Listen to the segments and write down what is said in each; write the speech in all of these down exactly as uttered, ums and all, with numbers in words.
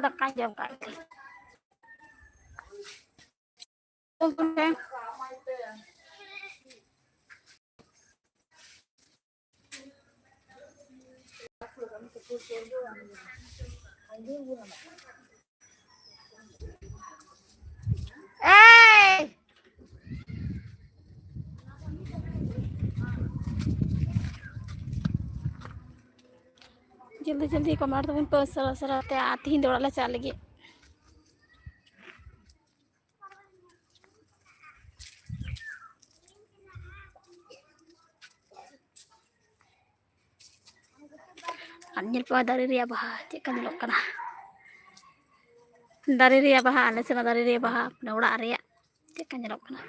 ᱫᱟᱠᱟᱧ ᱡᱚᱢ ᱠᱟᱜ ᱜᱮ᱾ ᱮᱭ! ᱡᱚᱞᱫᱤ ᱡᱚᱞᱫᱤ ᱠᱚᱢᱟᱨ ᱛᱟᱵᱚᱱ ᱯᱮ ᱩᱥᱟᱹᱨᱟ ᱩᱥᱟᱹᱨᱟ ᱛᱮ, ᱟᱨ ᱛᱤᱦᱤᱧ ᱫᱚ ᱚᱲᱟᱜ ᱞᱮ ᱪᱟᱞᱟᱜ ᱞᱟᱹᱜᱤᱫ᱾ ᱟᱨ ᱧᱮᱞ ᱯᱮ ᱫᱟᱨᱮ ᱨᱮᱭᱟᱜ ᱵᱟᱦᱟ ᱪᱮᱫ ᱞᱮᱠᱟ ᱧᱮᱞᱚᱜ ᱠᱟᱱᱟ᱾ ᱫᱟᱨᱮ ᱨᱮᱭᱟᱜ ᱵᱟᱦᱟ, ᱟᱞᱮ ᱥᱮᱱᱟᱜ ᱫᱟᱨᱮ ᱨᱮᱭᱟᱜ ᱵᱟᱦᱟ, ᱢᱟᱱᱮ ᱚᱲᱟᱜ ᱨᱮᱭᱟᱜ ᱪᱮᱫ ᱞᱮᱠᱟ ᱧᱮᱞᱚᱜ ᱠᱟᱱᱟ᱾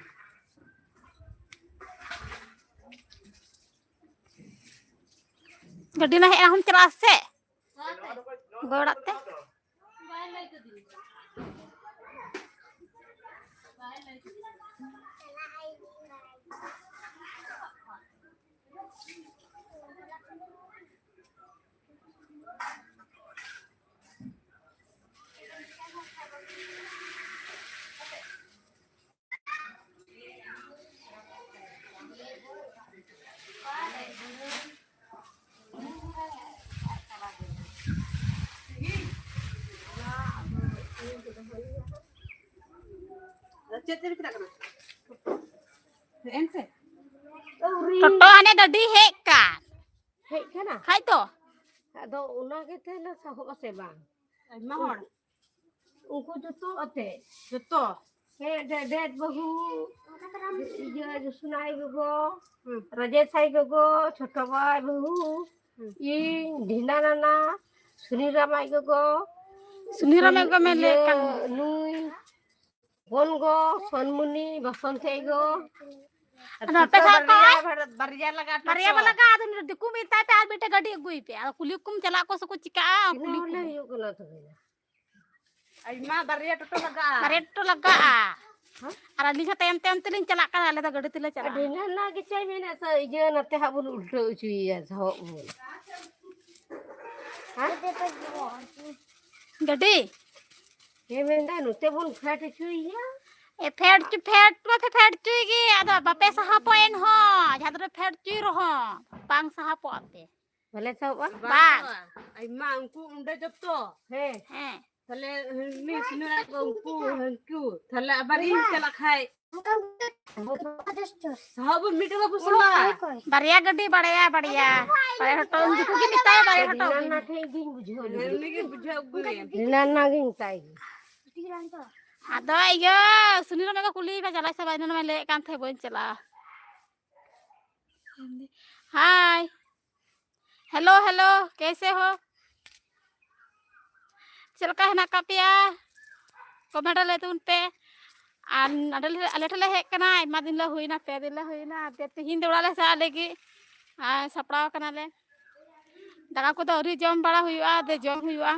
ᱜᱟᱹᱰᱤ ᱱᱟ ᱦᱮᱡ ᱟᱦᱚᱢ ᱪᱟᱞᱟᱜᱼᱟ ᱥᱮ? ᱜᱚᱭ ᱚᱲᱟᱜ ᱛᱮ᱾ ᱪᱮᱫ ᱛᱮ ᱪᱟᱞᱟᱜ ᱠᱟᱱᱟ? ᱦᱮᱡ ᱮᱱ ᱥᱮ? ᱴᱳᱴᱳ ᱦᱟᱱᱮ ᱜᱟᱹᱰᱤ ᱦᱮᱡ ᱠᱟᱱ᱾ ᱦᱮᱡ ᱠᱟᱱᱟ? ᱠᱷᱟᱡ ᱫᱚ᱾ ᱟᱫᱚ ᱚᱱᱟ ᱜᱮ ᱛᱟᱦᱞᱮ ᱥᱟᱦᱚᱵ ᱟᱥᱮ ᱵᱟᱝ? ᱟᱭᱢᱟ ᱦᱚᱲ᱾ ᱩᱱᱠᱩ ᱡᱚᱛᱚ ᱟᱛᱮ᱾ ᱡᱚᱛᱚ᱾ ᱦᱮᱸ, ᱰᱮ-, ᱰᱮᱰ ᱵᱟᱹᱦᱩ, ᱤᱭᱟᱹ, ᱡᱩᱥᱩᱱᱟᱭ ᱜᱚᱜᱚ, ᱦᱩᱸ᱾ ᱨᱟᱡᱮᱥᱟᱭ ᱜᱚᱜᱚ, ᱪᱷᱳᱴᱳ ᱵᱟᱭ ᱵᱟᱹᱦᱩ, ᱦᱩᱸ᱾ ᱤᱧ, ᱰᱷᱤᱱᱟ ᱱᱟᱱᱟ, ᱥᱩᱱᱤᱨᱟᱢ ᱟᱡ ᱜᱚᱜᱚ, ᱥᱩᱱᱤᱨᱟᱢ ᱟᱡ ᱜᱚᱜᱚ ᱢᱮᱱ ᱞᱮᱫ ᱤᱭᱟᱹ, ᱠᱟᱱ᱾ ᱱᱩᱭ, ᱵᱚᱱ ᱜᱚ, ᱥᱚᱱᱢᱩᱱᱤ, ᱵᱚᱥᱚᱱᱛ ᱟᱡ ᱜᱚ᱾ ᱟᱫᱚ ᱟᱯᱮ ᱥᱟᱶ ᱵᱟᱨᱭᱟ, ᱠᱚ ᱵᱟᱨ-, ᱵᱟᱨᱭᱟ ᱞᱟᱜᱟ ᱵᱟᱨᱭᱟ ᱴᱳᱴᱳ᱾ ᱵᱟ ᱞᱟᱜᱟ, ᱟᱫᱚ ᱩᱱᱤ ᱫᱚ ᱫᱤᱠᱩ ᱢᱮᱛᱟᱭ ᱯᱮ ᱟᱨ ᱢᱤᱫᱴᱮᱡ ᱜᱟᱹᱰᱤ ᱟᱹᱜᱩᱭ ᱯᱮ᱾ ᱟᱫᱚ ᱠᱩᱞᱦᱤ ᱠᱚᱢ ᱪᱟᱞᱟᱜ ᱟᱠᱚ ᱥᱮᱠᱚ ᱪᱤᱠᱟᱜᱼᱟ, ᱛᱤᱱᱟᱹᱜ ᱠᱩᱞᱦᱤ ᱦᱚᱲ ᱞᱮ ᱠᱚᱢ᱾ ᱦᱩᱭᱩᱜ ᱠᱟᱱᱟ ᱛᱚᱵᱮ? ᱟᱭᱢᱟ ᱵᱟᱨᱭᱟ ᱴᱳᱴᱳ ᱞᱟᱜᱟᱜᱼᱟ᱾ ᱵᱟᱨᱭᱟ ᱴᱳᱴᱳ ᱞᱟᱜᱟᱜᱼᱟ᱾ ᱦᱮᱸ? ᱟᱨ ᱟᱹᱞᱤᱧ ᱦᱚᱸ ᱛᱟᱭᱚᱢ ᱛᱟᱭᱚᱢ ᱛᱮᱞᱤᱧ ᱪᱟᱞᱟᱜ ᱠᱟᱱᱟ, ᱟᱞᱮ ᱫᱚ ᱜᱟᱹᱰᱤ ᱛᱮᱞᱮ ᱪᱟᱞᱟᱜᱼᱟ᱾ ᱟᱹᱰᱤ ᱱᱟᱱᱟ ᱜᱮᱪᱚᱭ ᱢᱮᱱᱮᱫ ᱥᱮ ᱤᱭᱟᱹ ᱱᱟᱛᱮ ᱦᱟᱸᱜ ᱵᱚᱱ ᱩᱞᱴᱟᱹᱣ ᱦᱚᱪᱚᱭᱮᱭᱟ ᱥᱟᱦᱚᱵ ᱵᱚᱱ᱾ ᱦᱮᱸ? ᱜᱟᱹᱰᱤ᱾ ᱦᱮᱸ, ᱢᱮᱱᱫᱟ ᱱᱚᱛᱮ ᱵᱚᱱ ᱯᱷᱮᱰ ᱦᱚᱪᱚᱭᱮᱭᱟ᱾ ᱮ, ᱯᱷᱮᱰ ᱦᱚᱪᱚ, ᱯᱷᱮᱰ ᱢᱟᱯᱮ ᱯᱷᱮᱰ ᱦᱚᱪᱚᱭ ᱜᱮ, ᱟᱫᱚ ᱵᱟᱯᱮ ᱥᱟᱦᱟᱯᱚᱜ ᱮᱱᱦᱚᱸ, ᱡᱟᱦᱟᱸ ᱫᱚᱨᱮ ᱯᱷᱮᱰ ᱦᱚᱪᱚᱭ ᱨᱮᱦᱚᱸ ᱵᱟᱝ ᱥᱟᱦᱟᱯᱚᱜ ᱟᱯᱮ᱾ ᱵᱟᱞᱮ ᱥᱟᱦᱟᱯᱚᱜᱼᱟ? ᱵᱟᱝ᱾ ᱟᱭᱢᱟ ᱩᱱᱠᱩ ᱚᱸᱰᱮ ᱡᱚᱛᱚ᱾ ᱦᱮᱸ᱾ ᱦᱮᱸ᱾ ᱛᱟᱦᱞᱮ ᱢᱤᱫ ᱥᱤᱱᱟᱹ ᱠᱚ ᱩᱱᱠᱩ, ᱦᱟᱹᱱᱠᱩ᱾ ᱛᱟᱦᱞᱮ ᱟᱵᱟᱨ ᱤᱧ ᱪᱟᱞᱟᱜ ᱠᱷᱟᱡ᱾ ᱥᱟᱦᱟᱯᱚᱜ ᱢᱤᱫᱴᱮᱡ ᱵᱟᱵᱚ ᱥᱟᱦᱟᱯᱚᱜᱼᱟ᱾ ᱵᱟᱨᱭᱟ ᱜᱟᱹᱰᱤ, ᱵᱟᱨᱭᱟ, ᱵᱟᱨᱭᱟ᱾ ᱵᱟᱨᱭᱟ ᱦᱚᱴᱚ, ᱩᱱᱠᱩ ᱜᱮ ᱢᱮᱛᱟᱭᱟ, ᱵᱟᱨᱭᱟ ᱦᱚᱴᱚ᱾ ᱨᱤᱱᱟ ᱱᱟ ᱴᱷᱮᱡ ᱜᱤᱧ ᱵᱩᱡᱷᱟᱹᱣ ᱞᱮᱫᱟ᱾ ᱩᱱᱤ ᱜᱮ ᱵᱩᱡᱷᱟᱹᱣ ᱟᱹᱜᱩᱭᱮᱢ᱾ ᱨᱤᱱᱟ ᱱᱟ ᱜᱤᱧ ᱢᱮᱛᱟᱭ ᱜᱮ᱾ ᱟᱫᱚ ᱤᱭᱟᱹ, ᱥᱩᱱᱤᱨᱟᱢ ᱮ ᱠᱩᱞᱤᱭᱮ ᱠᱟᱱ, ᱪᱟᱞᱟᱜ ᱥᱮ ᱵᱟᱝ? ᱮᱱᱟᱱ ᱢᱟᱭ ᱞᱟᱹᱭᱮᱫ ᱠᱟᱱ ᱛᱟᱦᱮᱸᱫ, ᱵᱟᱹᱧ ᱪᱟᱞᱟᱜᱼᱟ᱾ ᱦᱟᱭ᱾ ᱦᱮᱞᱳ, ᱦᱮᱞᱳ, ᱠᱮᱥᱮ ᱦᱳ? ᱪᱮᱫ ᱞᱮᱠᱟ ᱦᱮᱱᱟᱜ ᱟᱠᱟᱫ ᱯᱮᱭᱟ? ᱠᱚᱢᱮᱱᱴ ᱨᱮ ᱞᱟᱹᱭ ᱛᱟᱵᱚᱱ ᱯᱮ᱾ ᱟᱨ ᱱᱚᱰᱮ ᱞᱮ, ᱟᱞᱮ ᱴᱷᱮᱱ ᱞᱮ ᱦᱮᱡ ᱟᱠᱟᱱᱟ, ᱟᱭᱢᱟ ᱫᱤᱱ ᱞᱮ ᱦᱩᱭᱱᱟ, ᱯᱮ ᱫᱤᱱ ᱞᱮ ᱦᱩᱭᱱᱟ᱾ ᱟᱨ ᱛᱮᱦᱤᱧ ᱫᱚ ᱚᱲᱟᱜ ᱞᱮ ᱪᱟᱞᱟᱜ ᱞᱟᱹᱜᱤᱫ᱾ ᱟᱨ ᱥᱟᱯᱲᱟᱣ ᱠᱟᱱᱟᱞᱮ᱾ ᱫᱟᱠᱟ ᱠᱚᱫᱚ ᱟᱹᱣᱨᱤ ᱡᱚᱢ ᱵᱟᱲᱟ ᱦᱩᱭᱩᱜᱼᱟ, ᱫᱮ ᱡᱚᱢ ᱦᱩᱭᱩᱜᱼᱟ᱾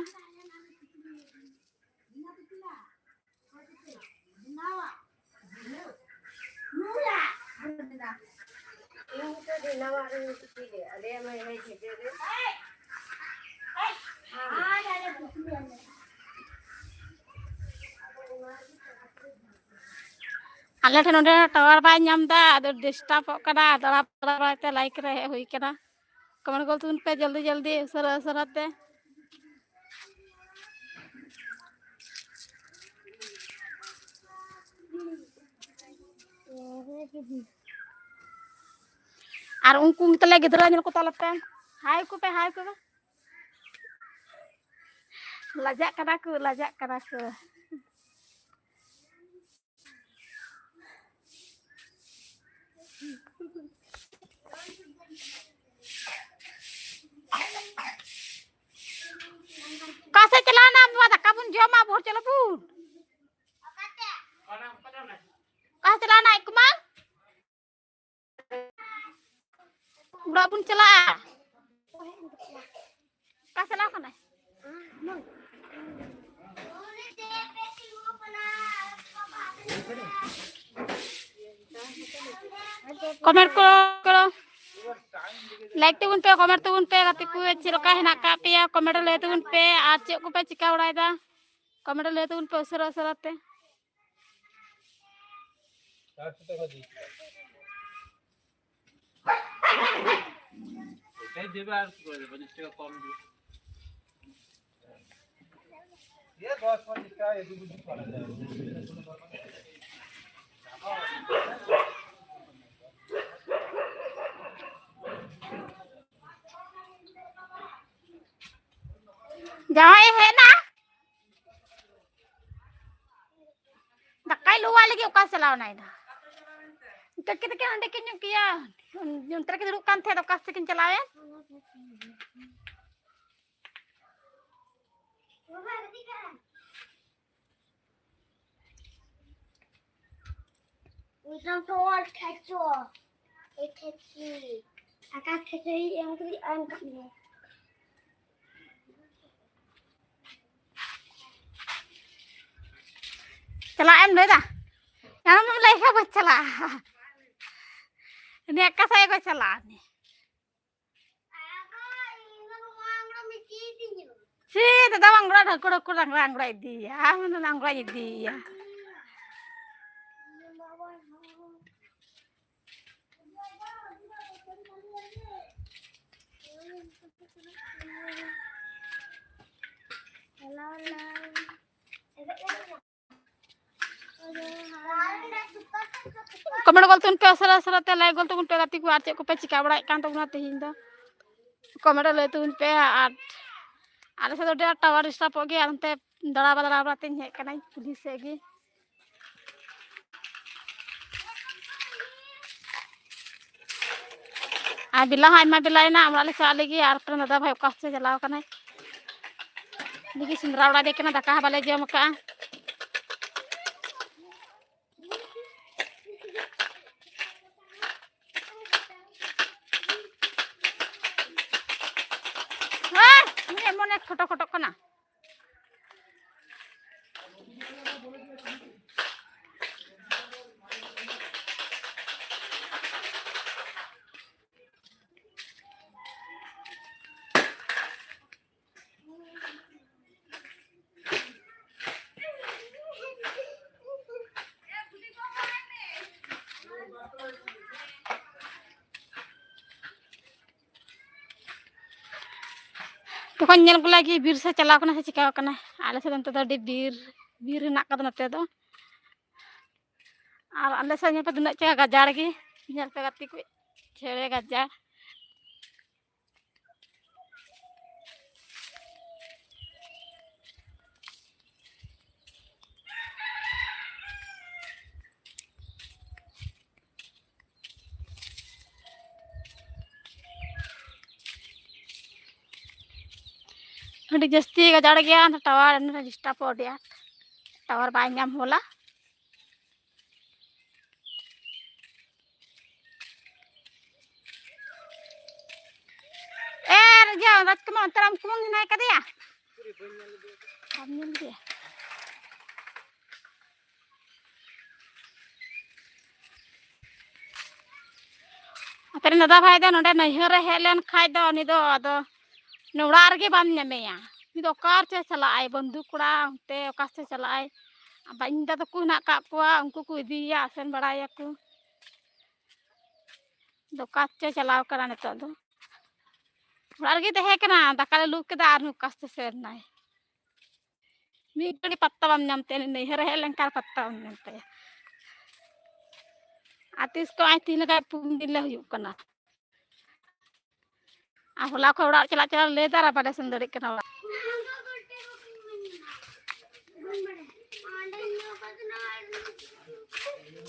ᱟᱞᱮ ᱴᱷᱮᱱ ᱱᱚᱰᱮ ᱴᱟᱣᱟᱨ ᱵᱟᱭ ᱧᱟᱢ ᱮᱫᱟ, ᱟᱫᱚ ᱰᱤᱥᱴᱟᱵᱚᱜ ᱠᱟᱱᱟ, ᱫᱟᱬᱟ ᱵᱟᱲᱟᱭ ᱛᱮ ᱞᱟᱭᱤᱱ ᱨᱮ ᱦᱮᱡ ᱦᱩᱭ ᱠᱟᱱᱟ᱾ ᱠᱚᱢᱮᱱᱴ ᱜᱚᱞ ᱛᱟᱵᱚᱱ ᱯᱮ ᱡᱚᱞᱫᱤ ᱡᱚᱞᱫᱤ, ᱩᱥᱟᱹᱨᱟ ᱩᱥᱟᱹᱨᱟ ᱛᱮ᱾ ᱟᱨ ᱩᱱᱠᱩ ᱛᱟᱞᱮ ᱜᱤᱫᱽᱨᱟᱹ ᱧᱮᱞ ᱠᱚ ᱛᱟᱞᱮ ᱯᱮ, ᱦᱟᱭ ᱠᱚᱯᱮ, ᱦᱟᱭ ᱠᱚᱯᱮ᱾ ᱞᱟᱡᱟᱜ ᱠᱟᱱᱟ ᱠᱚ, ᱞᱟᱡᱟᱜ ᱠᱟᱱᱟ ᱠᱚ᱾ ᱚᱠᱟ ᱥᱮᱫ ᱪᱟᱞᱟᱣᱱᱟ? ᱵᱟᱵᱟ, ᱫᱟᱠᱟ ᱵᱚᱱ ᱡᱚᱢᱟ, ᱵᱷᱳᱨ ᱪᱚᱞᱚ ᱵᱚᱱ᱾ ᱚᱠᱟ ᱥᱮᱫ ᱪᱟᱞᱟᱣᱱᱟ ᱮᱠᱢᱟ? ᱚᱲᱟᱜ ᱵᱚᱱ ᱪᱟᱞᱟᱜᱼᱟ᱾ ᱚᱠᱟ ᱪᱟᱞᱟᱣ ᱠᱟᱱᱟᱭ? ᱠᱚᱢᱮᱱᱴ ᱠᱚ, ᱠᱚ᱾ ᱞᱟᱭᱤᱠ ᱛᱟᱵᱚᱱ ᱯᱮ, ᱠᱚᱢᱮᱱᱴ ᱛᱟᱵᱚᱱ ᱯᱮ ᱜᱟᱛᱮ ᱠᱚ, ᱪᱮᱫ ᱞᱮᱠᱟ ᱦᱮᱱᱟᱜ ᱟᱠᱟᱫ ᱯᱮᱭᱟ? ᱠᱚᱢᱮᱱᱴ ᱨᱮ ᱞᱟᱹᱭ ᱛᱟᱵᱚᱱ ᱯᱮ᱾ ᱟᱨ ᱪᱮᱫ ᱠᱚᱯᱮ ᱪᱤᱠᱟ ᱵᱟᱲᱟᱭᱮᱫᱟ? ᱠᱚᱢᱮᱱᱴ ᱨᱮ ᱞᱟᱹᱭ ᱛᱟᱵᱚᱱ ᱯᱮ ᱩᱥᱟᱹᱨᱟ ᱩᱥᱟᱹᱨᱟ ᱛᱮ᱾ ᱡᱟᱶᱟᱭ ᱦᱮᱡ ᱮᱱᱟ? ᱫᱟᱠᱟᱭ ᱞᱩᱣᱟ ᱞᱟᱹᱜᱤᱫ ᱚᱠᱟ ᱪᱟᱞᱟᱣ ᱮᱱᱟᱭ ᱫᱚ? ᱛᱟᱹᱠᱤ ᱛᱟᱹᱠᱤ ᱦᱟᱸᱰᱮ ᱠᱤᱱ ᱧᱩ ᱠᱮᱭᱟ᱾ ᱚᱱᱛᱮ ᱨᱮᱠᱤᱱ ᱫᱩᱲᱩᱵ ᱠᱟᱱ ᱛᱟᱦᱮᱸᱫ, ᱚᱠᱟ ᱥᱮᱫ ᱠᱤᱱ ᱪᱟᱞᱟᱣᱮᱱ? We don't know what ketchup. It is ᱟᱠᱟ ᱠᱷᱟᱹᱡᱟᱹᱲᱤ ᱮᱢ ᱠᱟᱛᱮ ᱟᱨ ᱪᱟᱞᱟᱜ ᱮᱢ ᱞᱟᱹᱭᱫᱟ? ᱟᱢᱮᱢ ᱞᱟᱹᱭ ᱠᱷᱟᱱ ᱵᱟᱹᱧ ᱪᱟᱞᱟᱜᱼᱟ᱾ ᱩᱱᱤ ᱟᱠᱟ ᱥᱮᱫ ᱜᱮ ᱪᱟᱞᱟᱜᱼᱟ ᱩᱱᱤ᱾ ᱪᱮᱫ ᱫᱟᱫᱟ ᱵᱟᱝ ᱨᱚᱲ ᱦᱟᱹᱠᱩᱲ ᱦᱟᱹᱠᱩᱲ ᱟᱝᱜᱽᱨᱟ ᱟᱝᱜᱽᱨᱟ ᱤᱫᱤᱭᱟ᱾ ᱟᱢ ᱫᱚ ᱟᱝᱜᱽᱨᱟ ᱤᱫᱤᱭᱟ᱾ ᱠᱚᱢᱮᱱᱴ ᱜᱚᱞ ᱛᱟᱵᱚᱱ ᱯᱮ ᱩᱥᱟᱹᱨᱟ ᱩᱥᱟᱹᱨᱟ ᱛᱮ, ᱞᱟᱭᱤᱠ ᱜᱚᱞ ᱛᱟᱵᱚᱱ ᱯᱮ ᱜᱟᱛᱮ ᱠᱚ, ᱟᱨ ᱪᱮᱫ ᱠᱚᱯᱮ ᱪᱤᱠᱟ ᱵᱟᱲᱟᱭᱮᱫ ᱠᱟᱱ ᱛᱟᱵᱚᱱᱟ ᱛᱮᱦᱮᱧ ᱫᱚ? ᱠᱚᱢᱮᱱᱴ ᱨᱮ ᱞᱟᱹᱭ ᱛᱟᱵᱚᱱ ᱯᱮ᱾ ᱟᱨ ᱟᱞᱮ ᱥᱮᱫ ᱫᱚ ᱟᱹᱰᱤ ᱟᱸᱴ ᱴᱟᱣᱟᱨ ᱰᱤᱥᱴᱟᱵᱚᱜ ᱜᱮᱭᱟ, ᱚᱱᱛᱮ ᱫᱟᱬᱟ ᱵᱟᱲᱟ ᱵᱟᱲᱟ ᱛᱮᱧ ᱦᱮᱡ ᱠᱟᱱᱟᱧ ᱠᱩᱞᱦᱤ ᱥᱮᱫ ᱜᱮ᱾ ᱟᱨ ᱵᱮᱞᱟ ᱦᱚᱸ ᱟᱭᱢᱟ ᱵᱮᱞᱟᱭᱮᱱᱟ, ᱚᱲᱟᱜ ᱞᱮ ᱪᱟᱞᱟᱜ ᱞᱟᱹᱜᱤᱫ᱾ ᱟᱨ ᱢᱤᱫᱴᱟᱝ ᱫᱟᱫᱟ ᱵᱷᱟᱭ ᱚᱠᱟ ᱥᱮᱫ ᱪᱟᱞᱟᱣ ᱠᱟᱱᱟᱭ? ᱩᱱᱤ ᱜᱮ ᱥᱮᱸᱫᱽᱨᱟ ᱵᱟᱲᱟᱭᱮᱫᱮ ᱠᱟᱱᱟ, ᱫᱟᱠᱟ ᱦᱚᱸ ᱵᱟᱞᱮ ᱡᱚᱢ ᱟᱠᱟᱫᱼᱟ᱾ ᱦᱮᱸ, ᱩᱱᱤ ᱮᱢᱚᱱᱮ ᱠᱷᱚᱴᱚ ᱠᱷᱚᱴᱚᱜ ᱠᱟᱱᱟ᱾ ᱡᱚᱠᱷᱚᱱ ᱧᱮᱞ ᱠᱚ ᱞᱟᱹᱜᱤᱫ ᱵᱤᱨ ᱥᱮᱫ ᱪᱟᱞᱟᱣ ᱠᱟᱱᱟ ᱥᱮ ᱪᱤᱠᱟᱹᱣ ᱠᱟᱱᱟ᱾ ᱟᱞᱮ ᱥᱮᱫ ᱫᱚ ᱱᱚᱛᱮ ᱫᱚ ᱟᱹᱰᱤ ᱵᱤᱨ, ᱵᱤᱨ ᱦᱮᱱᱟᱜ ᱠᱟᱫᱟ ᱱᱚᱛᱮ ᱫᱚ᱾ ᱟᱨ ᱟᱞᱮ ᱥᱮᱫ ᱧᱮᱞ ᱯᱮ ᱛᱤᱱᱟᱹᱜ ᱪᱮᱦᱨᱟ ᱜᱟᱡᱟᱲ ᱜᱮ, ᱧᱮᱞ ᱯᱮ ᱜᱟᱛᱮ ᱠᱚ, ᱪᱮᱬᱮ ᱜᱟᱡᱟᱲ᱾ ᱟᱹᱰᱤ ᱡᱟᱹᱥᱛᱤ ᱜᱟᱡᱟᱲ ᱜᱮᱭᱟ, ᱴᱟᱣᱟᱨ ᱰᱤᱥᱴᱟᱵᱚᱜ ᱟᱹᱰᱤ ᱟᱸᱴ, ᱴᱟᱣᱟᱨ ᱵᱟᱭ ᱧᱟᱢ ᱦᱚᱞᱟ᱾ ᱮ ᱨᱟᱡᱟ, ᱨᱟᱡᱽᱠᱩᱢᱟᱨ ᱚᱱᱛᱮ ᱨᱮ ᱟᱢ ᱠᱩᱢᱟᱹᱝ ᱦᱮᱱᱟᱭ ᱠᱟᱫᱮᱭᱟ? ᱵᱟᱢ ᱧᱮᱞ ᱠᱮᱫᱮᱭᱟ? ᱟᱯᱮ ᱨᱮᱱ ᱫᱟᱫᱟ ᱵᱷᱟᱭ ᱫᱚ ᱱᱚᱰᱮ ᱱᱟᱹᱭᱦᱟᱹᱨ ᱨᱮ ᱦᱮᱡ ᱞᱮᱱ ᱠᱷᱟᱡ ᱫᱚ ᱩᱱᱤ ᱫᱚ ᱟᱫᱚ ᱚᱲᱟᱜ ᱨᱮᱜᱮ ᱵᱟᱢ ᱧᱟᱢᱮᱭᱟ᱾ ᱩᱱᱤ ᱫᱚ ᱚᱠᱟ ᱨᱮᱪᱚᱭ ᱪᱟᱞᱟᱜᱼᱟᱭ, ᱵᱟᱹᱱᱫᱩ ᱠᱚᱲᱟ ᱚᱱᱛᱮ ᱚᱠᱟ ᱥᱮᱫ ᱪᱟᱞᱟᱜᱼᱟᱭ᱾ ᱟᱵᱟᱨ ᱤᱧ ᱫᱟᱫᱟ ᱛᱟᱠᱚ ᱦᱮᱱᱟᱜ ᱠᱟᱜ ᱠᱚᱣᱟ, ᱩᱱᱠᱩ ᱠᱚ ᱤᱫᱤᱭᱮᱭᱟ, ᱟᱥᱮᱱ ᱵᱟᱲᱟᱭᱮᱭᱟᱠᱚ᱾ ᱫᱚ ᱚᱠᱟ ᱪᱚᱭ ᱪᱟᱞᱟᱣ ᱠᱟᱱᱟ ᱱᱤᱛᱚᱜ ᱫᱚ᱾ ᱚᱲᱟᱜ ᱨᱮᱜᱮ ᱛᱟᱦᱮᱸ ᱠᱟᱱᱟ, ᱫᱟᱠᱟ ᱞᱮ ᱞᱩ ᱠᱮᱫᱟ ᱟᱨ ᱚᱠᱟ ᱥᱮᱫ ᱥᱮᱱ ᱱᱟᱭ᱾ ᱢᱤᱫ ᱜᱷᱟᱹᱲᱤ ᱯᱟᱛᱛᱟ ᱵᱟᱢ ᱧᱟᱢ ᱛᱟᱭᱟ, ᱱᱟᱹᱭᱦᱟᱹᱨ ᱦᱮᱡ ᱞᱮᱱᱠᱷᱟᱱ ᱯᱟᱛᱛᱟ ᱵᱟᱢ ᱧᱟᱢ ᱛᱟᱭᱟ᱾ ᱟᱨ ᱛᱤᱥ ᱠᱚ ᱟᱡ ᱛᱤᱱ ᱞᱮᱠᱟ ᱯᱩᱱ ᱫᱤᱱ ᱞᱮ ᱦᱩᱭᱩᱜ ᱠᱟᱱᱟ᱾ ᱟᱨ ᱦᱚᱞᱟ ᱠᱷᱚᱱ ᱚᱲᱟᱜ ᱪᱟᱞᱟᱜ ᱪᱟᱞᱟᱜ ᱞᱮ ᱫᱟᱨᱟ ᱵᱟᱞᱮ ᱥᱮᱱ ᱫᱟᱲᱮᱭᱟᱜ ᱠᱟᱱᱟ ᱚᱲᱟᱜ᱾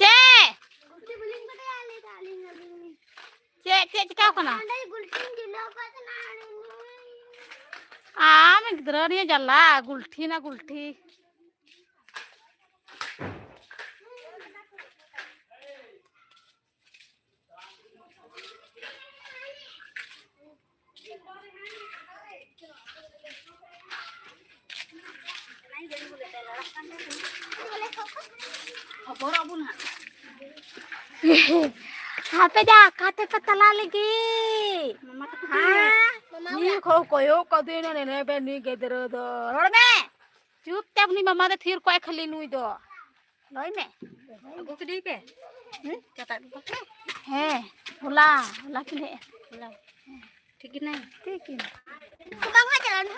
ᱪᱮᱫ? ᱪᱮᱫ, ᱪᱮᱫ ᱪᱤᱠᱟᱹᱣ ᱠᱟᱱᱟ? ᱟᱢ ᱜᱤᱫᱽᱨᱟᱹ ᱱᱤᱭᱟᱹ ᱡᱟᱞᱟ, ᱜᱩᱞᱴᱷᱤ ᱱᱟ ᱜᱩᱞᱴᱷᱤ᱾ ᱦᱟᱯᱮ ᱡᱟ, ᱚᱠᱟ ᱛᱮᱯᱮ ᱪᱟᱞᱟᱜ ᱞᱟᱹᱜᱤᱫ? ᱢᱟᱢᱟ ᱛᱟᱠᱚ ᱦᱮᱸ? ᱢᱟᱢᱟ ᱱᱤᱭᱟᱹ ᱚᱲᱟᱜ᱾ ᱠᱷᱚ ᱠᱚᱭᱚᱜ ᱠᱟᱫᱮ ᱱᱟ ᱱᱮᱱᱮ ᱵᱮ ᱱᱩᱭ ᱜᱤᱫᱽᱨᱟᱹ ᱫᱚ᱾ ᱨᱚᱲ ᱢᱮ᱾ ᱪᱩᱯᱪᱟᱯ ᱩᱱᱤ ᱢᱟᱢᱟ ᱫᱚ ᱛᱷᱤᱨ ᱠᱚᱜᱼᱟᱭ ᱠᱷᱟᱹᱞᱤ ᱱᱩᱭ ᱫᱚ᱾ ᱞᱟᱹᱭ ᱢᱮ᱾ ᱟᱹᱜᱩ ᱠᱮᱫᱮᱭᱟ ᱯᱮ? ᱦᱩᱸ? ᱪᱟᱞᱟᱜ ᱜᱮ ᱵᱟᱯᱮ? ᱦᱮᱸ, ᱦᱚᱞᱟ, ᱦᱚᱞᱟ ᱠᱤᱱ ᱦᱮᱡ ᱮᱱ᱾ ᱦᱚᱞᱟ᱾ ᱦᱮᱸ᱾ ᱴᱷᱤᱠ ᱜᱮ ᱱᱟᱭ᱾ ᱴᱷᱤᱠ ᱜᱮ᱾ ᱵᱟᱝ ᱦᱟᱸᱜ ᱪᱟᱞᱟᱣ ᱱᱟ᱾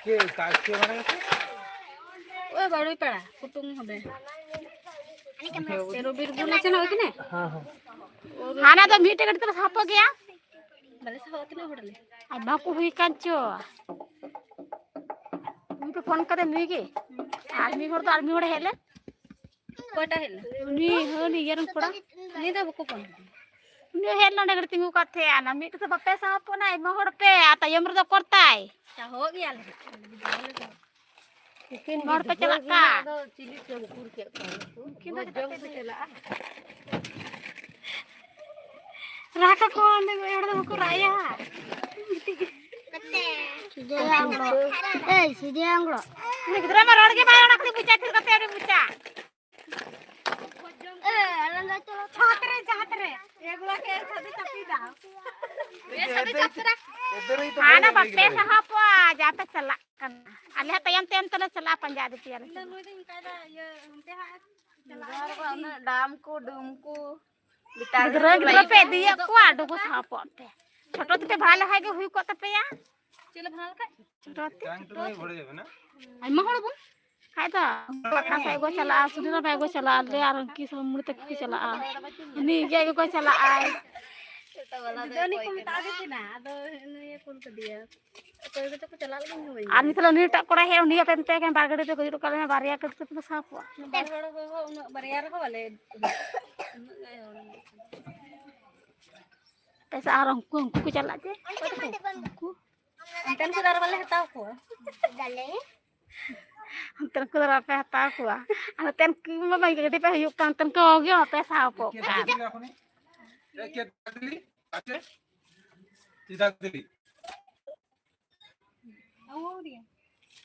ᱪᱮᱫ ᱠᱟ-, ᱪᱮᱫ ᱢᱟᱱᱮ ᱠᱟᱛᱮ? ᱳᱭ ᱵᱟᱲᱩᱭ ᱯᱟᱲᱟ, ᱠᱩᱴᱩᱝ ᱦᱚᱵᱮ᱾ ᱟᱹᱱᱤᱡ ᱠᱟᱹᱢᱤ᱾ ᱛᱮᱨᱚ ᱵᱤᱨ ᱵᱩᱨᱩ ᱞᱮ ᱥᱮᱱᱚᱜ ᱠᱟᱱᱟ᱾ ᱦᱮᱸ, ᱦᱮᱸ᱾ ᱦᱟᱱᱟ ᱫᱚ ᱢᱤᱫᱴᱮᱡ ᱜᱟᱹᱰᱤ ᱛᱮᱞᱮ ᱥᱟᱵ ᱜᱮᱭᱟ᱾ ᱵᱟᱞᱮ ᱥᱟᱵ ᱛᱤᱱᱟᱹᱜ ᱦᱚᱲ ᱟᱞᱮ? ᱟᱭᱢᱟ ᱠᱚ ᱦᱩᱭ ᱠᱟᱱ ᱪᱚ᱾ ᱩᱱᱤ ᱯᱮ ᱯᱷᱳᱱ ᱠᱟᱫᱮ ᱱᱩᱭ ᱜᱮ? ᱟᱨ ᱢᱤᱫ ᱦᱚᱲ ᱫᱚ ᱟᱨ ᱢᱤᱫ ᱦᱚᱲᱮ ᱦᱮᱡ ᱞᱮᱱ? ᱚᱠᱚᱭᱴᱟᱜ ᱦᱮᱡ ᱞᱮᱱ? ᱩᱱᱤ, ᱩᱱᱤ ᱤᱭᱟᱹ ᱨᱮᱱ ᱠᱚᱲᱟ᱾ ᱩᱱᱤ ᱫᱚ ᱵᱟᱠᱚ ᱯᱷᱳᱱ ᱠᱟᱫᱮᱭᱟ᱾ ᱩᱱᱤ ᱦᱮᱡ ᱞᱮᱱ ᱚᱸᱰᱮ ᱜᱟᱹᱰᱤ ᱛᱤᱸᱜᱩ ᱠᱟᱜ ᱛᱟᱦᱮᱸᱜᱼᱟ, ᱚᱱᱟ ᱢᱤᱫᱴᱮᱡ ᱫᱚ ᱵᱟᱯᱮ ᱥᱟᱦᱚᱵ ᱠᱟᱱᱟ, ᱟᱭᱢᱟ ᱦᱚᱲ ᱯᱮ, ᱟᱨ ᱛᱟᱭᱚᱢ ᱨᱮᱫᱚ ᱚᱠᱚᱨ ᱛᱟᱭ? ᱥᱟᱦᱚᱵ ᱜᱮᱭᱟᱞᱮ᱾ ᱛᱤᱠᱤᱱ ᱦᱚᱲ ᱯᱮ ᱜᱤᱫᱽᱨᱟᱹ ᱪᱟᱞᱟᱜ ᱜᱮ ᱠᱟᱱ᱾ ᱟᱫᱚ ᱪᱤᱞᱤ ᱪᱚᱝ ᱩᱠᱩᱨ ᱠᱮᱫ ᱠᱚᱣᱟ ᱩᱱᱠᱩ᱾ ᱩᱱᱠᱤᱱ ᱫᱚ ᱵᱷᱚᱡᱽ ᱡᱚᱢ ᱠᱚ ᱪᱟᱞᱟᱜᱼᱟ᱾ ᱨᱟᱜ ᱟᱠᱚ ᱚᱸᱰᱮ ᱜᱚᱡ ᱦᱚᱲ ᱫᱚ ᱵᱟᱠᱚ ᱨᱟᱜ ᱮᱭᱟ᱾ ᱥᱤᱫᱷᱟᱹ ᱟᱝᱜᱽᱨᱚ᱾ ᱮᱭ, ᱥᱤᱫᱷᱟᱹ ᱟᱝᱜᱽᱨᱚ᱾ ᱩᱱᱤ ᱜᱤᱫᱽᱨᱟᱹ ᱢᱟ ᱨᱚᱲ ᱜᱮ ᱵᱟᱭ ᱨᱚᱲ ᱠᱟᱱᱟ, ᱢᱚᱪᱟ ᱛᱷᱤᱨ ᱠᱟᱛᱮ ᱩᱱᱤ ᱢᱚᱪᱟ᱾ ᱮ, ᱟᱞᱟᱝ ᱫᱚ ᱪᱚᱞᱚ ᱪᱷᱟᱛ ᱨᱮ, ᱪᱷᱟᱛ ᱨᱮ᱾ ᱮᱜᱩᱞᱟ ᱠᱮ ᱥᱟᱫᱤ ᱪᱟᱯᱤ ᱫᱟ᱾ ᱮ, ᱥᱟᱫᱤ ᱪᱟᱯᱤ ᱫᱟ᱾ ᱟᱞᱮ ᱵᱟᱯᱮ ᱥᱟᱦᱟᱯᱚᱜᱼᱟ, ᱡᱟᱯᱮ ᱪᱟᱞᱟᱜ ᱠᱟᱱᱟ᱾ ᱟᱞᱮ ᱦᱚᱸ ᱛᱟᱭᱚᱢ ᱛᱟᱭᱚᱢ ᱛᱮᱞᱮ ᱪᱟᱞᱟᱜᱼᱟ, ᱯᱟᱸᱡᱟ ᱤᱫᱤ ᱯᱮᱭᱟᱞᱮ᱾ ᱤᱧ ᱫᱚ ᱱᱩᱭ ᱫᱚᱧ ᱢᱮᱛᱟᱭ ᱫᱟ, ᱤᱭᱟᱹ, ᱚᱱᱛᱮ ᱦᱟᱸᱜ ᱪᱟᱞᱟᱜ ᱟᱞᱮ᱾ ᱩᱱᱟᱹᱜ ᱰᱟᱢ ᱠᱚ, ᱰᱩᱢ ᱠᱚ, ᱵᱮᱴᱟᱨᱤ ᱜᱤᱫᱽᱨᱟᱹ, ᱠᱚ ᱜᱤᱫᱽᱨᱟᱹ ᱞᱟᱭᱤᱴ ᱯᱮ ᱠᱚ᱾ ᱤᱫᱤᱭᱮᱫ ᱠᱚᱣᱟ, ᱟᱹᱰᱤ ᱠᱚ ᱥᱟᱦᱟᱯᱚᱜ ᱯᱮ᱾ ᱪᱷᱳᱴᱳ ᱛᱮᱯᱮ ᱵᱷᱟᱲᱟ ᱞᱮᱠᱷᱟᱡ ᱜᱮ ᱦᱩᱭ ᱠᱚᱜ ᱛᱟᱯᱮᱭᱟ᱾ ᱪᱮᱫ ᱞᱮ ᱵᱷᱟᱲᱟ ᱞᱮᱠᱷᱟᱡ? ᱪᱷᱳᱴᱳ ᱛᱮ᱾ ᱴᱟᱝ ᱴᱩᱠᱩᱡ ᱵᱷᱚᱨᱮ ᱡᱟᱵᱮ ᱱᱟ᱾ ᱟᱭᱢᱟ ᱦᱚᱲ ᱵᱚᱱ᱾ ᱠᱷᱟᱡ ᱫᱚ ᱯᱟᱠᱟ ᱥᱮᱫ ᱠᱚ ᱪᱟᱞᱟᱜᱼᱟ, ᱥᱩᱱᱤᱞᱟ ᱵᱟᱭ ᱠᱚ ᱪᱟᱞᱟᱜᱼᱟ, ᱟᱞᱮ ᱟᱨ ᱩᱱᱠᱤ ᱥᱚᱢᱩᱲ ᱛᱟᱠᱚ ᱠᱚ ᱪᱟᱞᱟᱜᱼᱟ᱾ ᱩᱱᱤ ᱜᱮ ᱠᱚ ᱪᱟᱞᱟᱜᱼᱟᱭ᱾ ᱫᱚ ᱩᱱᱤ ᱠᱚ ᱢᱮᱛᱟ ᱫᱮ ᱛᱟᱦᱮᱱᱟ, ᱟᱫᱚ ᱱᱩᱭᱮ ᱠᱩᱞ ᱠᱟᱫᱮᱭᱟ᱾ ᱚᱠᱚᱭ ᱠᱚᱪᱚ ᱠᱚ ᱪᱟᱞᱟᱜ ᱞᱟᱹᱜᱤᱫ ᱤᱧ ᱦᱚᱸ ᱵᱟᱹᱧ ᱟᱨ ᱵᱟᱲᱟᱭᱟ᱾ ᱱᱤᱛᱚᱜ ᱩᱱᱤᱴᱟᱜ ᱠᱚᱲᱟ ᱦᱮᱡ, ᱩᱱᱤ ᱟᱯᱮ ᱢᱮᱛᱟᱭ ᱠᱟᱱᱟ, ᱵᱟᱨ ᱜᱟᱹᱰᱤ ᱛᱮ ᱠᱚ ᱦᱤᱡᱩᱜ ᱠᱟᱱᱟ, ᱵᱟᱨᱭᱟ ᱜᱟᱹᱰᱤ ᱛᱮ ᱯᱮ ᱥᱟᱵ ᱠᱚᱣᱟ᱾ ᱵᱟᱨ ᱦᱚᱲ ᱦᱚᱸ ᱩᱱᱟᱹᱜ ᱵᱟᱨᱭᱟ ᱨᱮᱦᱚᱸ ᱵᱟᱞᱮ ᱩᱱᱟᱹᱜ ᱜᱟᱱ ᱦᱚᱲ᱾ ᱯᱮᱥᱟ ᱟᱨ ᱩᱱᱠᱩ, ᱩᱱᱠᱩ ᱠᱚ ᱪᱟᱞᱟᱜ ᱪᱮ? ᱩᱱᱠᱩ ᱚᱱᱛᱮᱱ ᱠᱚᱫᱚ ᱟᱨ ᱵᱟᱞᱮ ᱦᱟᱛᱟᱣ ᱠᱚᱣᱟ᱾ ᱚᱱᱛᱮᱱ ᱠᱚᱫᱚ ᱵᱟᱯᱮ ᱦᱟᱛᱟᱣ ᱠᱚᱣᱟ᱾ ᱟᱨ ᱱᱚᱛᱮᱱ ᱠᱚ ᱢᱟ ᱵᱟᱝ ᱜᱟᱹᱰᱤ ᱯᱮ ᱦᱩᱭᱩᱜ ᱠᱟᱱ, ᱚᱱᱛᱮᱱ ᱠᱚ ᱜᱮ ᱵᱟᱯᱮ ᱥᱟᱦᱟᱯᱚᱜ ᱠᱟᱱ᱾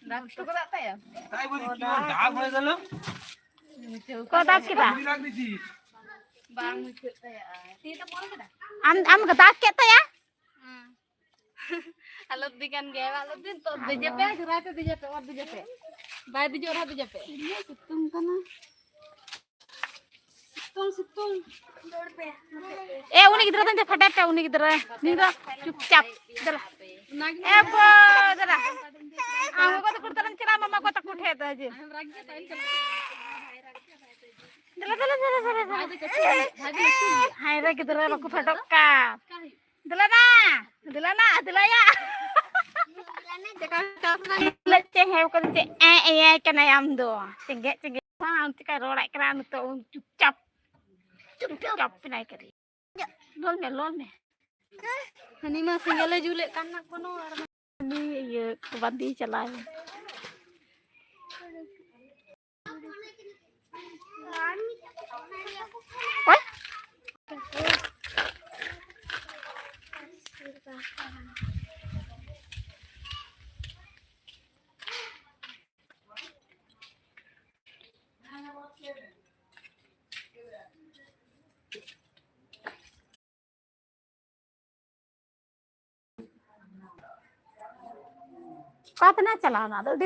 ᱫᱟᱜ ᱦᱚᱴᱚ ᱠᱟᱫᱟ ᱛᱟᱭᱟ? ᱠᱚ ᱫᱟᱜ ᱠᱮᱫᱟ? ᱵᱟᱝ ᱢᱩᱪᱟᱹᱫ ᱛᱟᱭᱟ᱾ ᱛᱤ ᱛᱮ ᱚᱞ ᱠᱮᱫᱟ? ᱟᱢ, ᱟᱢ ᱫᱟᱜ ᱠᱮᱫ ᱛᱟᱭᱟ? ᱦᱮᱸ᱾ ᱟᱞᱚ ᱫᱮ ᱠᱟᱱ ᱜᱮᱭᱟ, ᱟᱞᱚ ᱫᱮ, ᱛᱚ ᱫᱮᱡᱮ ᱯᱮ, ᱡᱚᱨᱟ ᱛᱮ ᱫᱮᱡᱮ ᱯᱮ, ᱚᱨ ᱫᱮᱡᱮ ᱯᱮ᱾ ᱵᱟᱭ ᱫᱮᱡᱚᱜ ᱨᱮᱦᱚᱸ ᱫᱮᱡᱮ ᱯᱮ᱾ ᱥᱤᱛᱩᱝ ᱠᱟᱱᱟ᱾ ᱥᱤᱛᱩᱝ, ᱥᱤᱛᱩᱝ᱾ ᱮ, ᱩᱱᱤ ᱜᱤᱫᱽᱨᱟᱹ ᱫᱚ ᱯᱷᱟᱴᱟᱭ ᱯᱮ, ᱩᱱᱤ ᱜᱤᱫᱽᱨᱟᱹ᱾ ᱱᱤᱭᱟᱹ ᱫᱚ ᱪᱩᱯᱪᱟᱯ᱾ ᱫᱮᱞᱟ᱾ ᱮ ᱵᱚ, ᱫᱮᱞᱟ᱾ ᱟᱢ ᱜᱚᱜᱚ ᱛᱟᱠᱚ ᱛᱟᱞᱟᱝ ᱪᱟᱞᱟᱜ ᱢᱟᱢᱟ ᱜᱚ ᱛᱟᱠᱚ ᱴᱷᱮᱡ ᱫᱚ ᱦᱤᱡᱩᱜ᱾ ᱫᱮᱞᱟ, ᱫᱮᱞᱟ, ᱫᱮᱞᱟ, ᱫᱮᱞᱟ, ᱫᱮᱞᱟ᱾ ᱦᱟᱭ ᱨᱮ ᱜᱤᱫᱽᱨᱟᱹ ᱵᱟᱠᱚ ᱯᱷᱮᱰᱚᱜ ᱠᱟᱱ᱾ ᱫᱮᱞᱟ ᱱᱟ, ᱫᱮᱞᱟ ᱱᱟ, ᱫᱮᱞᱟᱭᱟ᱾ ᱪᱮᱫ ᱦᱮᱣ ᱠᱟᱛᱮ ᱪᱮᱫ ᱮ ᱮᱭᱟᱭ ᱠᱟᱱᱟᱭ ᱟᱢ ᱫᱚ? ᱪᱮᱸᱜᱮᱡ ᱪᱮᱸᱜᱮᱡ ᱵᱟᱝ ᱪᱮᱠᱟᱭ ᱨᱚᱲᱟᱭ ᱠᱟᱱᱟ ᱱᱤᱛᱚᱜ ᱪᱩᱯᱪᱟᱯ᱾ ᱪᱩᱯᱪᱟᱯ ᱢᱮᱱᱟᱭ ᱠᱟᱹᱨᱤ᱾ ᱞᱚᱞ ᱢᱮ, ᱞᱚᱞ ᱢᱮ᱾ ᱦᱟᱹᱱᱤ ᱢᱟ ᱥᱮᱸᱜᱮᱞᱮ ᱡᱩᱞᱮᱫ ᱠᱟᱱ ᱱᱟ ᱠᱳᱱᱳ ᱟᱨ ᱢᱟ᱾ ᱦᱟᱹᱱᱤ ᱤᱭᱟᱹ ᱠᱚ ᱵᱟᱸᱫᱮ ᱪᱟᱞᱟᱣ ᱮᱱ᱾ ᱳᱭ᱾ ᱚᱠᱟ ᱛᱮᱱᱟᱜ ᱪᱟᱞᱟᱣᱱᱟ? ᱟᱫᱚ ᱟᱹᱰᱤ